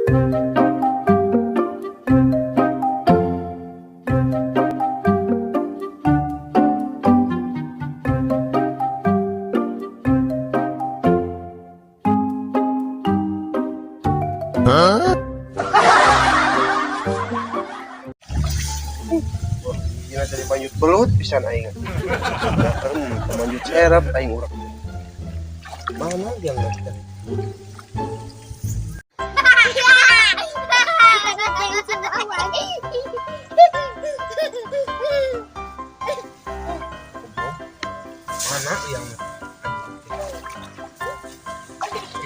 Gila dari banjut belut pisan aing. Banjut serap aing urang. Mana dia nggak? Mana yang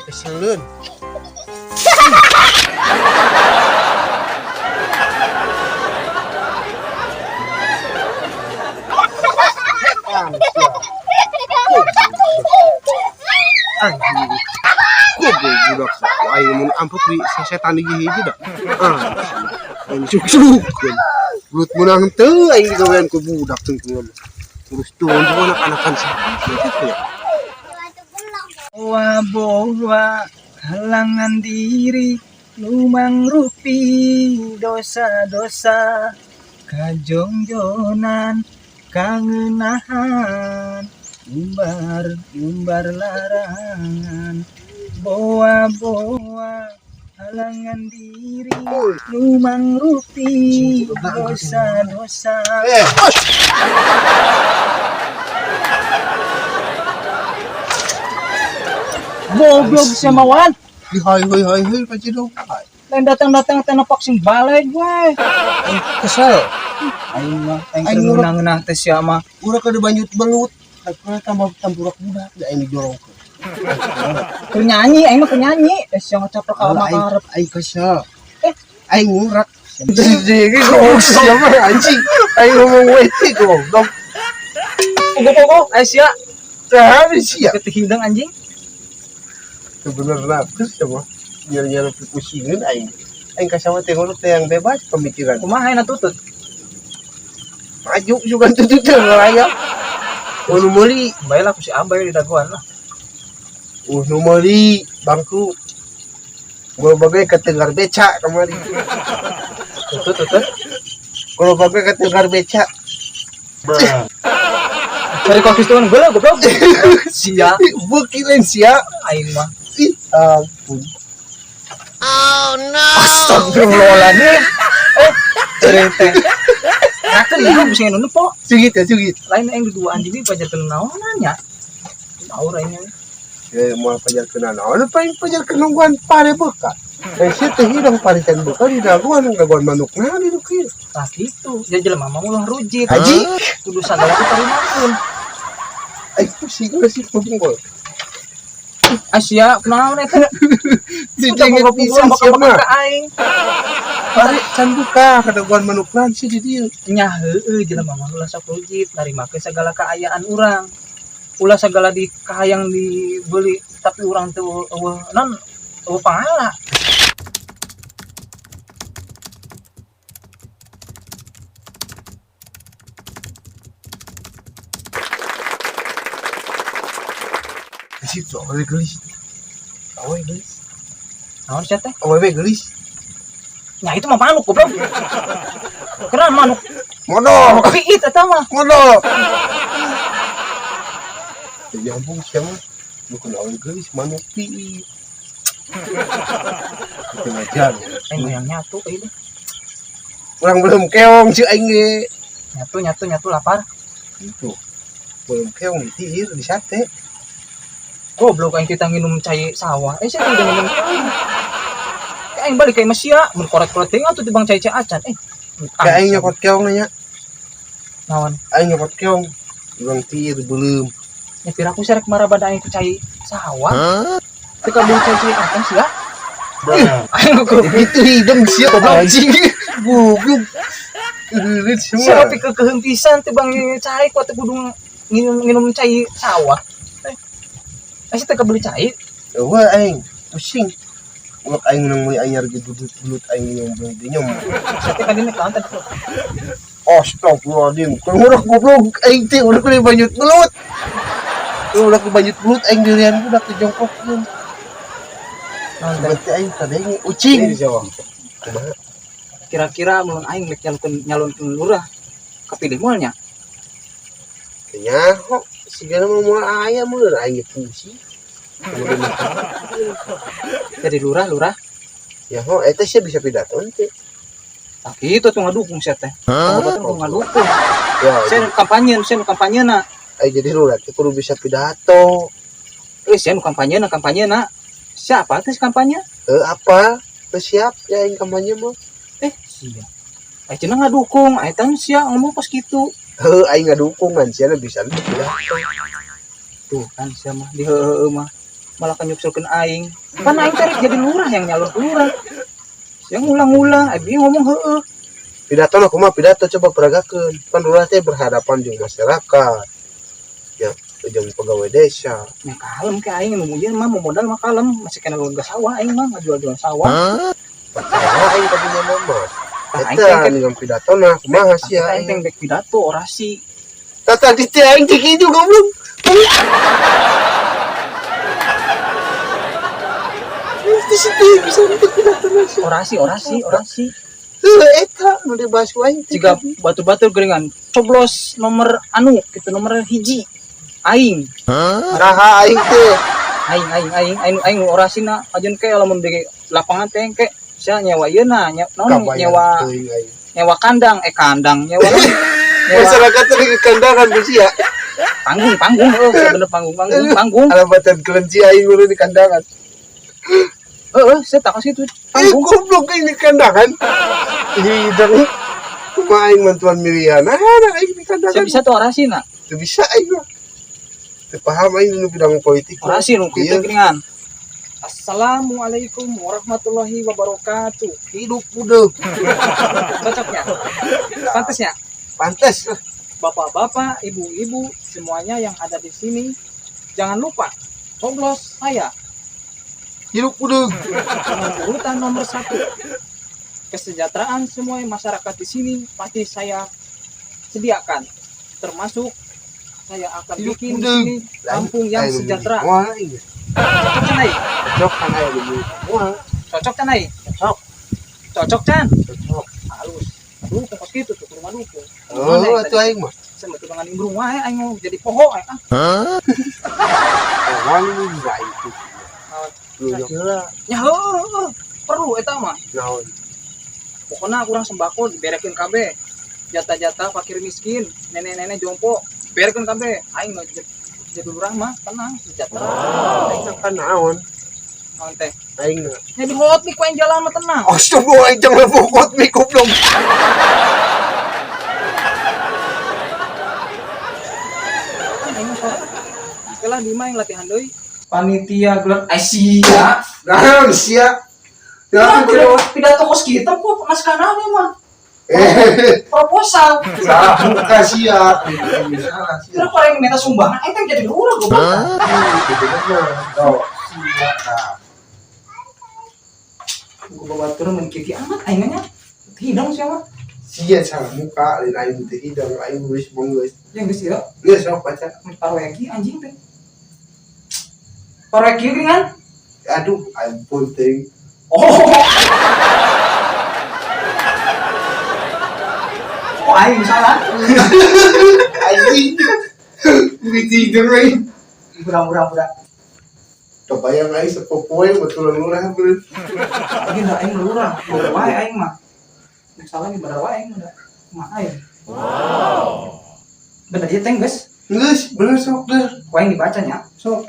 keseleun. Anjing. Goblok budak. Aing mun ampuk di sesetan di hiji dah. Ah. Aing suk-suk. Belut menang teu aing digawean ku budak tungtungan. Terus tuh anak-anakan sakit ya. Boa boa halangan diri lumang rupi dosa-dosa kajongjonan kangenahan umbar umbar larangan boa boa halangan diri lumang rupi dosa-dosa. Goblok sama wan. Hai hai hai hai pacidong. Lain datang-datang teh nepak sing balik we. Kesel. Aing mah aing keur ngeunah-ngeunah teh sia mah. Urang keur banjut belut. Tapi tambah tamburak budak da aing dijorongkeun. Keur nyanyi aing mah keur nyanyi. Sia ngacaprok ka omah karep. Aing kesel. Aing ngurak. Jadi goblok sia mah anjing. Aing ngomong we teh goblok. Pogo-pogo aing sia. Tah sia. Ketihidang anjing. Sebenarnya terus ya mah nyari-nyari pusingin aing. Aing kasama teh ngurut teh yang bebas pemikiran. Kumaha aing tutut? Maju juga tutut teh ngelayap. Nu meuli, bae lah ku si Abai di dagoan lah. Nu meuli bangku. Gua bagai ketengar beca kemari. Tutut tutut. Gua bagai ketengar beca. Cari kopi tuh geuleuh goblok. Sia. Beuki lain sia. Aing mah. Ih, ampun. Oh no. Astagfirullahaladzim. Cerita. Nah, kan ieu bisa nunu po. Sugit ya, sugit. Lain aing duaan di pajarkeun naon nya. Aur aing. Ya moal pajarkeun naon, paling pajarkeun nungguan pare beuka. Sia teh hidang pare can beuka di dagoan, dagoan manukna di nu kieu. Tah kitu, jadi jelema mah ulah rujit. Haji. Kudu sagala ditarimakeun. Aing pusing sih pungkul. Asia, kunaon eta? Dijengit pisan sia mah. Aing. Pare can buka kadagoan manukna sih di dieu. Nya heueuh jelema mah ulah sok rujit, narimakeun sagala kaayaan urang. Ulah sagala di kahayang dibeli tapi urang teu eueuh non eueuh pangala. Situ awewe geulis. Awewe geulis. Naon sia teh? Awewe geulis. Nya itu mah manuk goblok. Keren manuk. Modol. Piit eta mah. Modol. Teu nyambung sia mah. Bukan awewe geulis manuk piit. Itu ngajar. Aing hayang nyatu euy. Urang belum keong si aing ge. Nyatu nyatu nyatu lapar. Itu. Belum keong ditiir di sate. Goblok aing kita nginum cai sawah. Sia teh minum cai. Aing balik ka imah sia, mun koret-koret teh atuh tibang cai-cai acan. Ka aing nyokot keong nanya. Naon? Aing nyokot keong. Urang tiir beuleum. Nya piraku sia rek marabada aing ku cai sawah. Teu kabeli cai-cai acan sia. Aing goblok. Itu hidung sia goblok anjing. Goblok. Geulit semua. Sia tapi kekeuheun pisan tibang cai ku atuh kudu nginum cai sawah. Sia teh kabeli cai. Eueuh aing pusing. Ulak aing nang meuli anyar ge dudut-dudut aing nyom beuh nyom. Sia teh kadine kaon tadi. Astagfirullahaladzim. Kalau urang goblok aing teh urang kudu banjut belut. Urang kudu banjut belut aing dilian budak teh jongkokkeun. Naon teh? Berarti aing kadenge ucing. Kumaha? Kira-kira mun aing rek nyalonkeun nyalonkeun lurah kapilih moal nya? Nyaho, sigana mah moal aya meureun aing ge pusing. Jadi lurah lurah. Nyaho, eta sia bisa pidato teh. Tah kitu tuh ngadukung sia teh. Kamu tuh ngadukung. Ya, Saya nu kampanye, saya nu kampanye na. aing jadi lurah teh kudu bisa pidato. Eh, saya nu kampanye na, kampanye na. Siapa tuh kampanye? Eh, apa? Teu siap ya aing kampanye mah. Eh, sia. Eh, cenah ngadukung, eh tah sia ngomong pas kitu. Heuh, aing ngadukung ngan sia bisa teu pidato. Tuh kan sia mah di heueuh mah malah kan nyukselkeun aing. Kan aing teh rek jadi lurah yang nyalon lurah. Sia ngulang-ngulang, eh ngomong heueuh. Pidato na kumaha pidato coba peragakeun. Pan lurah teh berhadapan jeung masyarakat. Ya, jeung pegawai desa. Ya kalem ke aing nu ieu mah mau modal mah kalem, masih kena lega sawah aing mah ngajual-jual sawah. Percaya aing kapunya mama. Tah aing Eta teh dengan pidato nah kumaha sia aing teh aing. dek pidato orasi. Tah tadi teh aing teh kitu goblok. Itu sih bisa teh pidato na sia. Orasi, orasi, orasi. Heuh, eta nu dibahas ku aing teh. Jika batu-batu geringan coblos nomor anu gitu nomor hiji aing. Saha aing teh? Aing aing aing aing aing nu orasina ajeun ke lamun di lapangan teh ke sia nyewa ieu na naon Kabayang nyewa teuing aing. Nyewa kandang, eh, kandang nyewa naon? Nyewa Masyarakat teh di kandangan ku sia. Panggung panggung, heuh bener, panggung panggung panggung. Alabatan kelenci aing urang di kandangan. Heeh, saya tak kasih itu Eh, panggung. Goblok aing di kandangan. Hidang. Kumaha aing bantuan milihan. Nah, aing di kandangan. Saya bisa tuh orasi na. Teu bisa aing mah. Teu paham aing nu bidang politik. Orasi nu kitu Iya. geuningan. Assalamualaikum warahmatullahi wabarakatuh. Hidup udah. Cocoknya, pantasnya. Pantes lah. Bapak-bapak, ibu-ibu, semuanya yang ada di sini, jangan lupa coblos saya Hidup udah. dengan urutan nomor 1. Kesejahteraan semua masyarakat di sini pasti saya sediakan, termasuk saya akan Hidup bikin di udah. sini kampung yang Aing sejahtera. Wah, aing. Cocok can ai? Cocok kan aing ini. Wah, Cocok can ai? Cocok. Cocok can? Cocok. Halus. Dukung kos gitu tuh, ke rumah dukung. Oh, atuh aing mah. Saya mau dengan nimbrung wae aing mau jadi poho aing ah. Awal ini juga aing tuh. Naon? Lu heula. Ya heueuh, perlu eta mah. Naon? Pokoknya kurang sembako diberekeun kabeh. Jatah-jatah fakir miskin, nenek-nenek jompo, berekeun kabeh. Aing mah jadi lurah mah tenang, sejahtera. Aing mah kan naon? Naon teh? Aing mah. Ya di hot mic ku aing jalan mah tenang. Astagfirullah, aing jangan hot mic goblok. Kan aing mah sore. Oke lah, di mah yang latihan deui. Panitia gelar Asia. Nah, sia. Ya, Ya, aku pidato kos kita kok naskah nih mah. Eh, Proposal. salah buka sia. Salah sia. Kira kalau yang minta sumbangan, aing teh jadi lurah goblok. Gitu kan. Tuh, sia. Gua bawa turun mun kieu amat aing nya. Hidung siapa? Sia salah muka, lain aing teh hidang aing geus mong geus. Yang geus ieu Geus sok baca. Paroeki anjing teh. Paroeki kan? Aduh, ampun teuing. Oh. Oh, aing salah. Anjing. Begitu hidung aing. Murah-murah murah. Kebayang aing sepopoe betulan lurah bener. Lagi ndak aing lurah, bener wae aing mah. Nek salah ge bener wae aing mah. Mah aing. Wow. Bener ieu teh geus. Geus, bener sok deh. Ku aing dibacanya. Sok.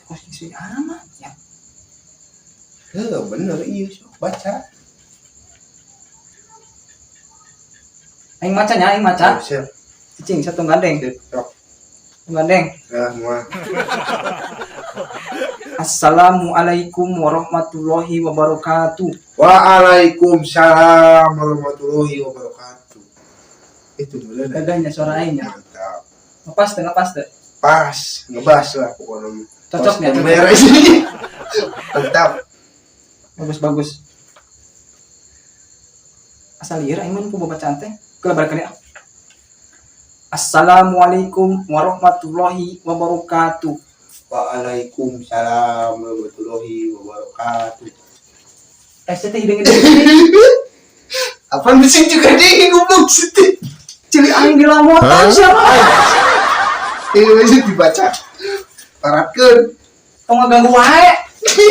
Kos si mah ya. Heuh, bener iya sok baca. Aing macanya, aing maca. Siap. Cicing satu gandeng. Sip, sok. Gandeng. Ya, moal. Assalamualaikum warahmatullahi wabarakatuh. Waalaikumsalam warahmatullahi wabarakatuh. Itu bener. Dadahnya suara aingnya. Mantap. Ngepas teh, ngepas teh. Pas, ngebas lah pokoknya. Cocoknya, Pas cocok. Beres ini. Mantap. Bagus bagus. Asal lieur aing mah ku babacaan teh. Kelabarkeun ya. Assalamualaikum warahmatullahi wabarakatuh. Waalaikumsalam warahmatullahi wabarakatuh. Eh, teh hidung-hidung. Apaan mesin juga deh goblok sih. Ceuli aing dilamotan sia mah. Ini mesin dibaca. Paratkeun. Tong ngaganggu wae.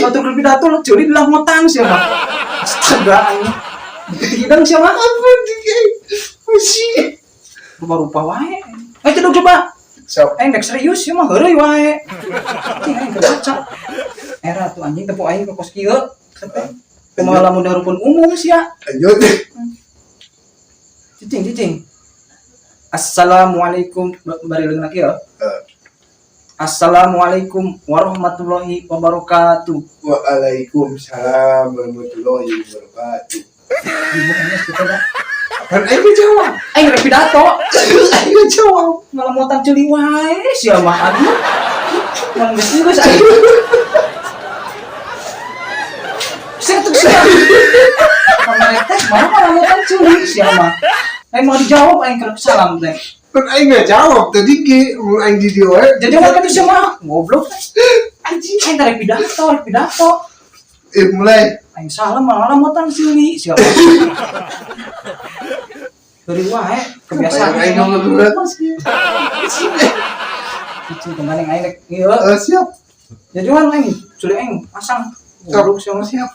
Batur keur pidato ceuli dilamotan sia mah. Astaga aing. Beuki hidung sia mah. Apa dia? Mesin. Rupa-rupa wae. Eh, cedok coba. Sok. Aing rek serius sia mah heureuy wae. Cing aing kebaca. Era tuh anjing tepo aing ke kos kieu. Teh. Kumaha lamun hareupeun umum sia. Lanjut. Cicing cicing. Assalamualaikum bari leungeun kieu. Assalamualaikum warahmatullahi wabarakatuh. Waalaikumsalam warahmatullahi wabarakatuh. Ibu kayaknya kita dah. Apaan aing jawab? Aing rek pidato. Aing jawab. Ngalamotan ceuli wae sia mah aduh. Malah geus geus aing. Sia tuh sia. Kamari teh malah ngalamotan ceuli sia mah. Aing mau dijawab aing keur salam teh. Kan aing nggak jawab tadi ge mun aing di dieu wae. Jadi jawab kan sia mah goblok. Anjing aing rek pidato, rek pidato. Eh mulai. Aing salam malah ngalamotan ceuli sia mah. Dari wae kebiasaan Aing ngomong berat. Cicing kemarin aing rek ieu. Eh siap. Jajuan aing, ceuli aing pasang. Goblok sia mah. Siap.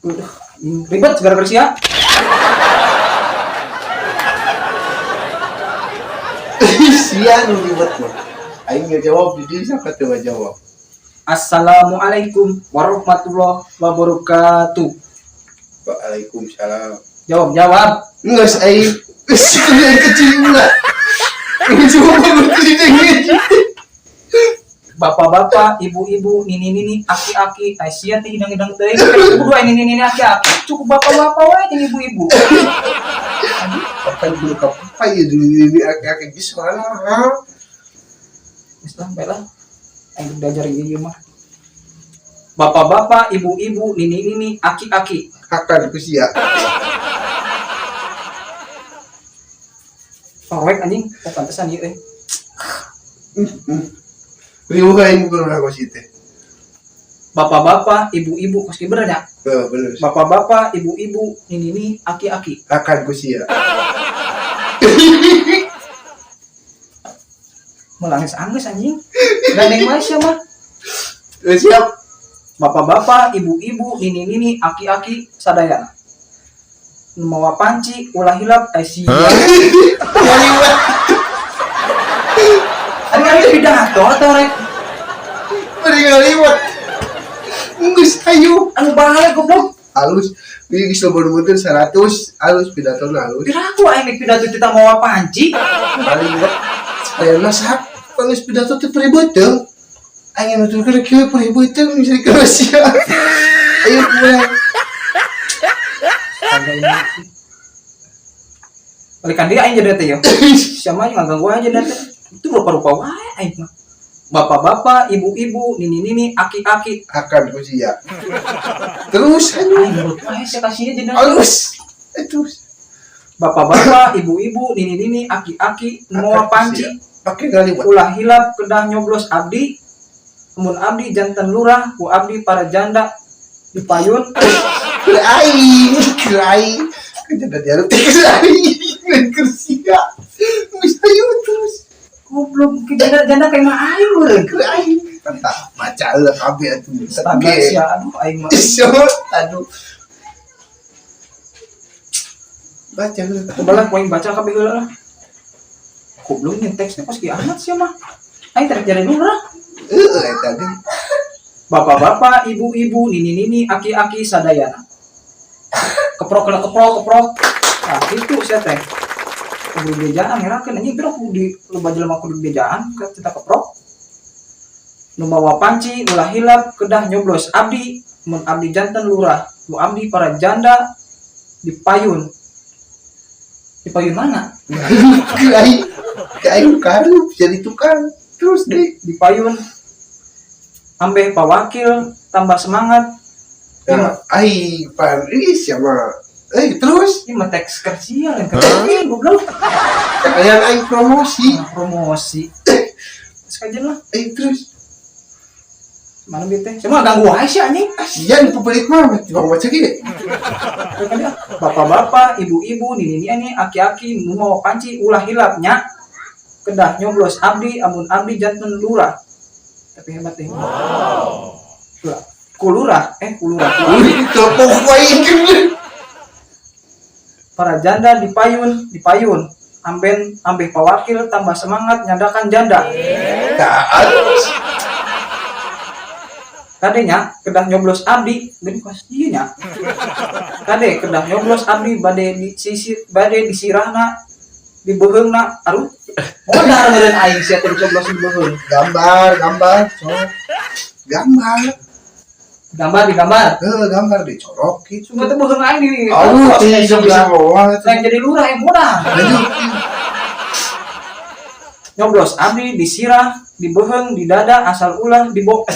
Udah, ribet gara-gara sia. Sia nu ribet mah. Aing nggak jawab di dieu siapa tuh nggak jawab. Assalamualaikum warahmatullahi wabarakatuh. Waalaikumsalam. Jawab, jawab. Enggak aing. Yang kecil ulah. Cuma berdiri dengan Bapak-bapak, ibu-ibu, nini-nini, aki-aki, ai sia teh hidang-hidang teuing. Kudu aya nini-nini aki-aki. Cukup bapak-bapak wae jeung ibu-ibu. Apa yang kudu apa ya dulu ini aki-aki geus soalna. Geus lah, bae lah. Aing belajar ieu mah. Bapak-bapak, ibu-ibu, nini-nini, aki-aki. Hakan ku sia. Torek anjing, oh pantesan ieu euy. Riuh aing bukan urang kos teh. Bapak-bapak, ibu-ibu, kos kieu bener nya? Heeh, bener. Bapak-bapak, ibu-ibu, nini-nini, aki-aki. Hakan ku sia. Melangis anggeus anjing. Gandeng wae sia mah. Eh, siap. Bapak-bapak, ibu-ibu, nini-nini, aki-aki, sadayana. Nu mawa panci, ulah hilap, ai sia. Ngaliwat. Ari pidato atau rek Bari ngaliwat. Geus hayu. anu balik goblok. Halus. Ieu geus loba nu meuteun 100, halus pidatona halus. Piraku aing rek pidato kita mawa panci. Ngaliwat. Ayeuna sak geus pidato teh peribeuteung. Aing nuturkeun kieu peribeuteung misalnya ke sia. Ayo mulai. Astaga ini. Balikan dia aing jadi teh ya. Siapa yang ngaganggu aja teh. Itu rupa-rupa wae aing mah. Bapak-bapak, ibu-ibu, nini-nini, aki-aki. Hakan ku sia. Terus ayo. Aing nurut wae sia kasihnya jadi. Halus. Eh, terus. Bapak-bapak, ibu-ibu, nini-nini, aki-aki, mawa panci, Pakai ngaliwat. ulah hilap kedah nyoblos abdi. Mun abdi janten lurah, ku abdi para janda dipayun. Keur aing, keur aing. Kejadian dia teh keur aing, lain keur sia. Geus ayo terus. Goblok, ke janda-janda kayak mah aing meureun. Keur aing. Tentang baca lah kabeh atuh. Astaga sia, aduh aing mah. Sia, aduh. Baca lah. Coba lah, ku aing baca kabeh heula lah. Goblok nih teksnya kos kieu amat sia mah. Aing tarik jadi lurah. Heeh, eta ge. Bapak-bapak, ibu-ibu, nini-nini, aki-aki, sadayana. Keprok kena keprok, keprok. Nah, itu sia teh. Kudu bejaan ngerakeun anjing pira kudu di loba jelema kudu bejaan ke kita keprok. Nu mawa panci ulah hilap kedah nyoblos abdi mun abdi janten lurah, ku abdi para janda dipayun. Dipayun mana? Keur aing, keur aing karup jadi tukang. Terus deh. Dipayun. Ambeh pawakil tambah semangat. Nah, aing pan ih sia mah. Eh, terus Ini mah teks kerja yang kerja goblok. kalian aing promosi. Nah, promosi. Kajen lah. Terus Mana bieu teh? Semua ganggu wae sih anjing. Asian pepelit mah bang baca ge. Bapak-bapak, ibu-ibu, nini-nini, aki-aki, nu mau panci ulah hilap nya. Kedah nyoblos abdi amun abdi janten lurah. Tapi hebat deh. Wow. Kulurah, kulurah. Tepuk wae. Para janda dipayun, dipayun. Amben ambeh pawakil tambah semangat nyadakan janda. Tah, Kadenya kedah nyoblos abdi, geuning kos ieu nya. Kade kedah nyoblos abdi bade di sisi bade disirahna dibeuheungna. Aduh. Modar meureun aing sia teh dicoblos di beuheung. Gambar, gambar, sok. Gambar. Gambar di gambar. Heuh, gambar dicorok gitu. Cuma teh beuheung aing di. Oh, tidak bisa bawa. Lain jadi lurah yang modal. Lanjut. Nyoblos abdi disirah, dibeuheung, di dada asal ulah dibok.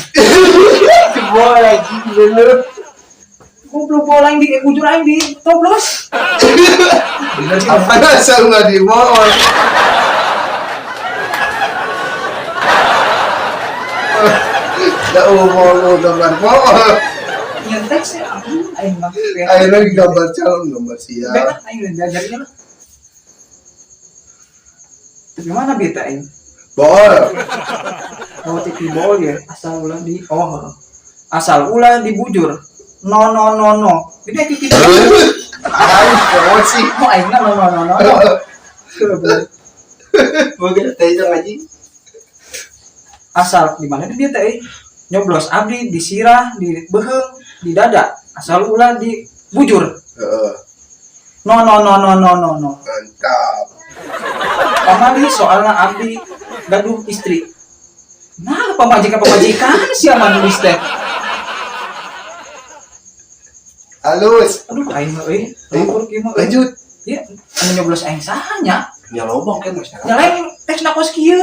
Boleh bener. Goblok bola aing di bujur aing di toblos. Bener sih. Apa asal nggak dibawa? Gak mau gambar bohong. Nyentek sih ampun aing mah. Ayo lagi gambar calon, gambar siap. Baik lah aing diajarinnya lah. Tapi mana beta aing? Bol. Oh, TV bol ya, asal ulah di oh. Asal ulah dibujur. No no no no. Jadi kita Harus promosi. Oh, aing no no no no. Mungkin teh itu ngaji. Asal di mana dia teh? Nyoblos abdi disirah, di beuheung, di dada. Asal ulah di bujur. Heeh. No no no no no no no. Mantap. Pamali soalna abdi gaduh istri. Nah, pamajikan-pamajikan siapa nulis teh? Halus. Aduh, aing mah euy. Lapor kieu mah. Lanjut. Ieu anu nyoblos aing saha nya? Ya lobong kan masyarakat. Nya lain teksna kos kieu.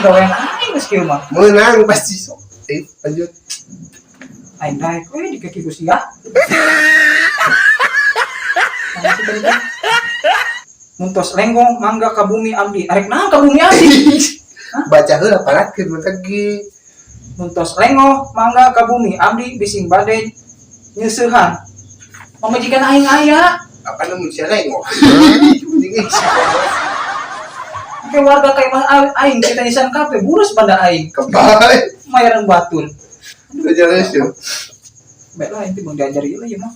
Gawean aing geus kieu mah. Menang pasti sok. Lanjut. Aing daek we di kaki ku sia. Muntos lenggong mangga ka bumi abdi. Arek naon ka bumi abdi? Baca heula paratkeun mun tegi. Muntos lengoh mangga ka bumi abdi bising bade nyeusehan. Pamajikan aing aya. Apa namun sia lengoh? Mending Ke warga ka imah aing kita nisan kape burus pada aing. Kebal. Mayaran batur. Jelas ya. Baiklah inti mau diajari lah ya mah.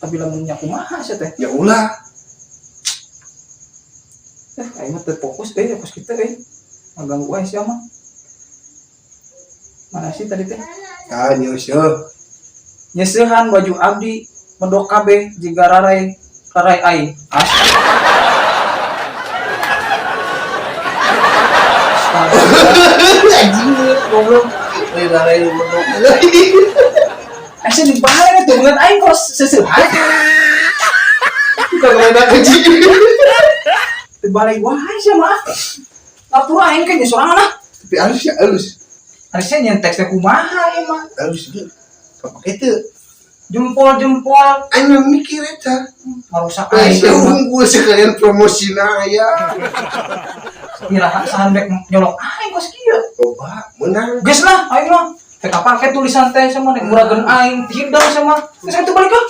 Tapi lamun nya kumaha sia teh? Ya ulah. Aing mah teu fokus euy fokus kita euy. Ngaganggu aing sia mah. Mana sih tadi teh? Ah, nyeuseun. Nyeusehan baju abdi medok kabeh jiga rarai rarai aing. Astaga. Anjing goblok. Lain rarai medok. Asa di bahaya tuh ngan aing kos seseuhan. Bukan enak anjing. Dibalik wae sia mah. Lapor aing ke sorangan lah. Tapi halus ya halus. Harusnya nyen teksnya kumaha ieu mah. Halus ge. Kapake teu. Jempol-jempol Aing mah mikir eta. Marusak aing. Aing unggul sekalian promosina aya. Iraha sahan bek nyolok aing kos kieu. Coba menang. Geus lah aing mah. Teh kapake tulisan teh sama nek murageun aing hidang sama. Geus atuh balik ah.